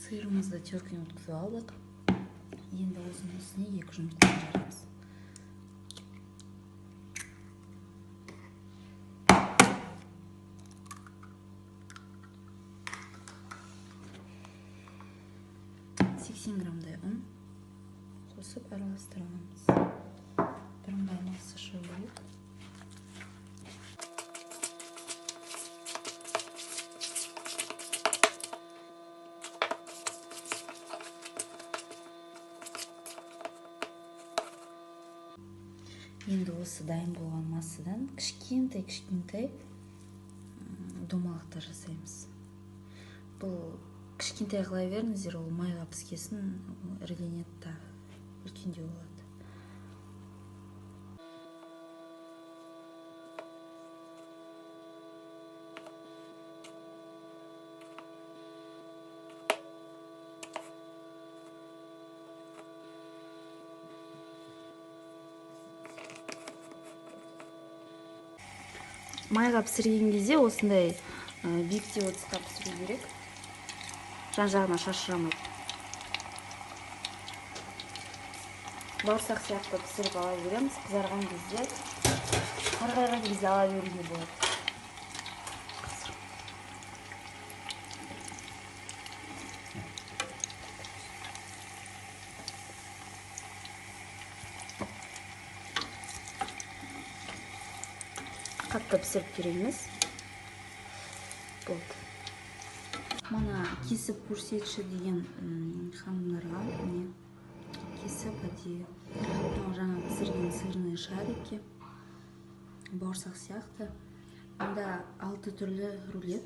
Сырымызды теркіден өткізіп алдық. Енді осының үстіне 2 жұмыртқаны жарамыз. 80 граммдай ұн қосып араластырамыз. Бірыңғай масса шығу керек. Енді осы дайын болған массадан кішкентай-кішкентай домалақтар жасаймыз. Бұл кішкентай қыла беріңіздер, ол майға піскесін, іріленеді тағы, үлкендеу болады. Майға пісірген кезде осындай биіктеу ыдысқа пісіру керек. Жан-жағына шашырамайды. Бауырсақ сияқты пісіріп ала береміз. Қызарған кезде, сарғайған кезде ала беруге болады. Қатты пісіріп керек емес. Болды. Мына кесіп көрсетші деген ханымдарға міне кесіп әдейі мынау жаңа пісірген сырный шарики бауырсақ сияқты. Мында 6 түрлі рулет.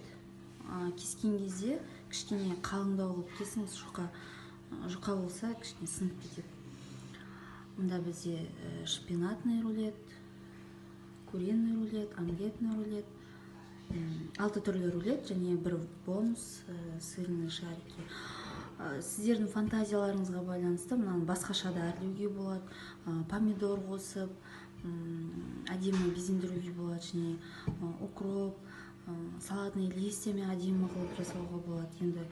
Кескен кезде кішкене қалыңдау қылып кесіңіз, жұқа болса кішкене сынып кетеді. Мында бізде шпинатный рулет, куриный рулет, омлетный рулет, 6 түрлі рулет және бір бонус сырный шарики. Сіздердің фантазияларыңызға байланысты мынаны басқаша да әрлеуге болады. Помидор қосып, әдемі безендіруге болады, және укроп, салатный листьямен әдемі қылып жасауға болады. Енді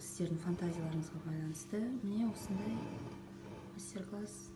сіздердің фантазияларыңызға байланысты міне осындай мастер-класс.